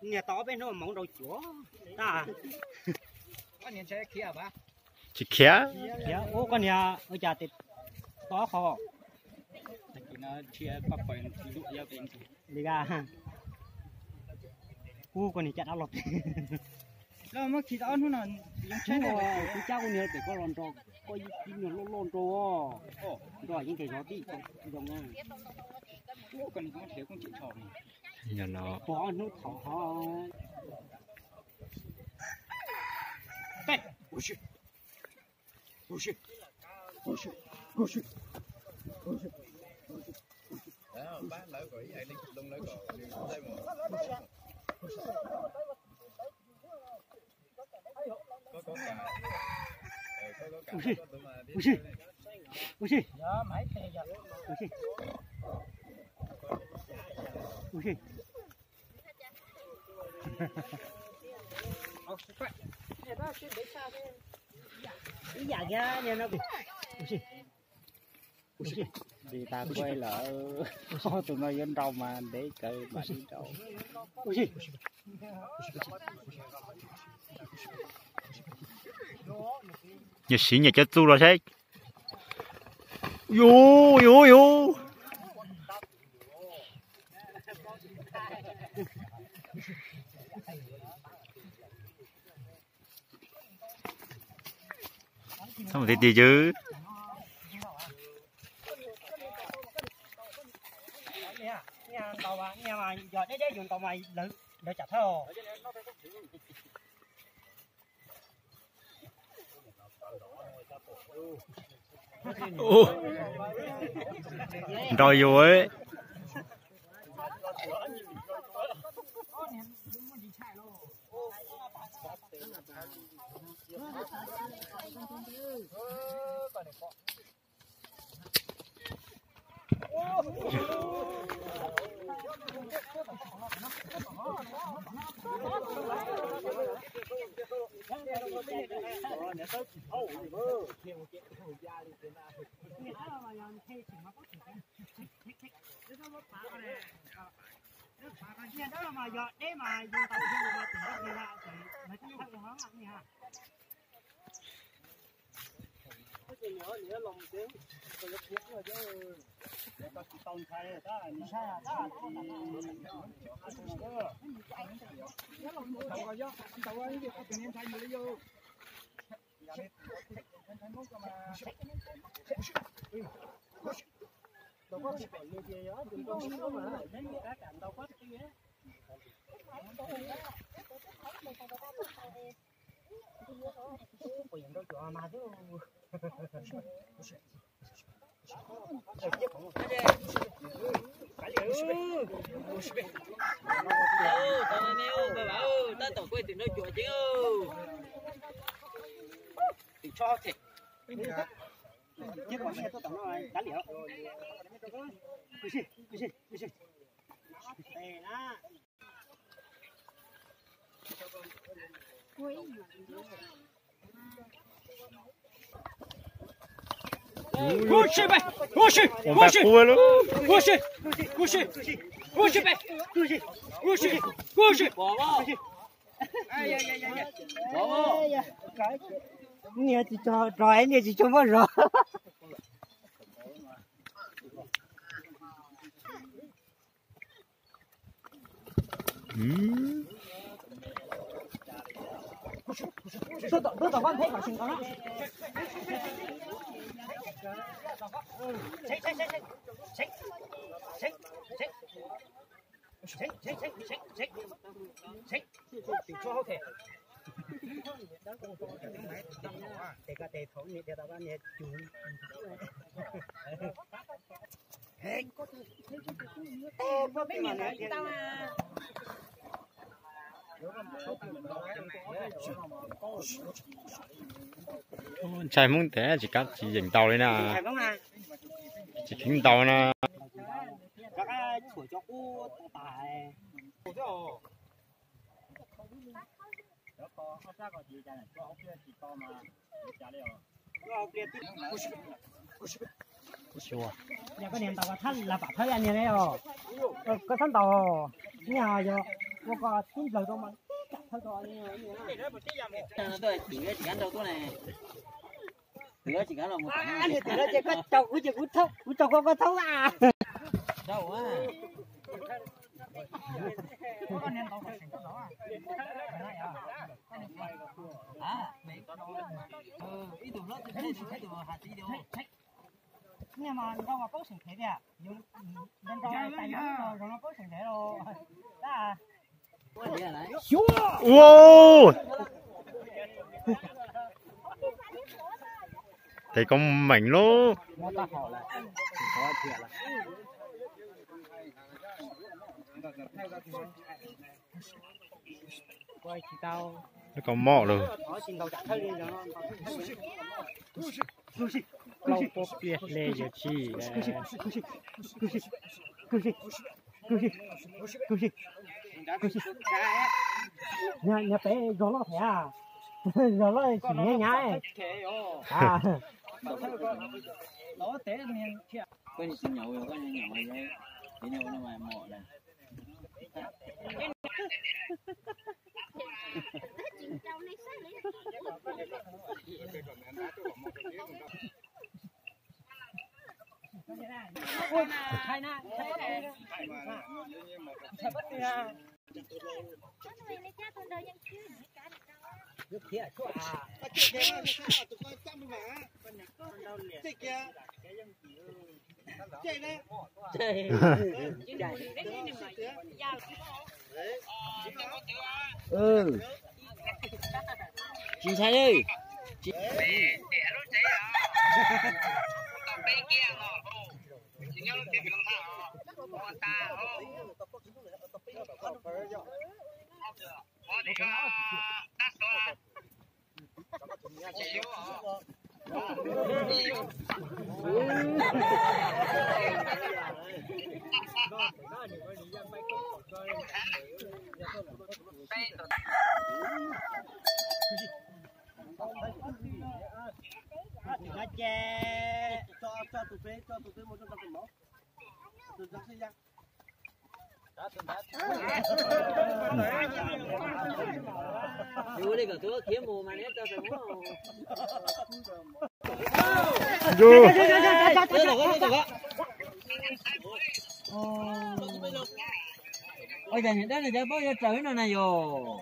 Niag tau ob peb hnub mas mus rau cuav tag. Tsis khiav. Khiav ua koj niag ua cas tes tob qhov. Li ga. Kuv koj niag caj dab los. Kuv cab kuv niag pem koj los nrog, koj ib niag loj loj nrog, nrog yeej tes zov tib zoo na. Pog hnub thaum ho. Ua si, ua si, ua si, ua si, ua si. Ib yam kiag niag no. Ua si. Ua si. Li tas kuj lawm, tus no yuav nrau mas ntev kawg mas li nrau. Ua si. Nyias siv nyias cov txuj los saib. Yus, yus, yus. Txhob mus ti ti yus. Yog deb deb yus ntaus mas lawv tsam thawj. Nrau yus. Tab tom kuj tim nrog cuam ceeb. Tim tsho them. Niag tsis tso rov, niag tsis tso muab zov. Ntshai Hmoob tes tsis kam tsis yeem ntaus li na. Tsis kheev ntaus na. Yog koj niag ntaus koj thab las pam thawb ya niag ne os. Koj thab ntaus niag yog ua koj tib nplawg rau mas tib kam thawb rau. Twb tsis kav los mus. Twb tsis kav los ces koj caum kuv ces kuv caum koj, koj thab a. Ib tug hlob tsis tau tsis tau has txiv tias niag mas nrau mas paub seem thev tiag, nrau nrau tas yus zoo no paub seem thev los. Ua, tes koob meem lub. Lub koob mom lug. Plaub pob piaj hle yawg tshis. Niag pem zog loj thiab, zog loj tsis nyiam nyav. Tsis ntshai. Ua cas niam dab no cov paub yuav raws no na yog.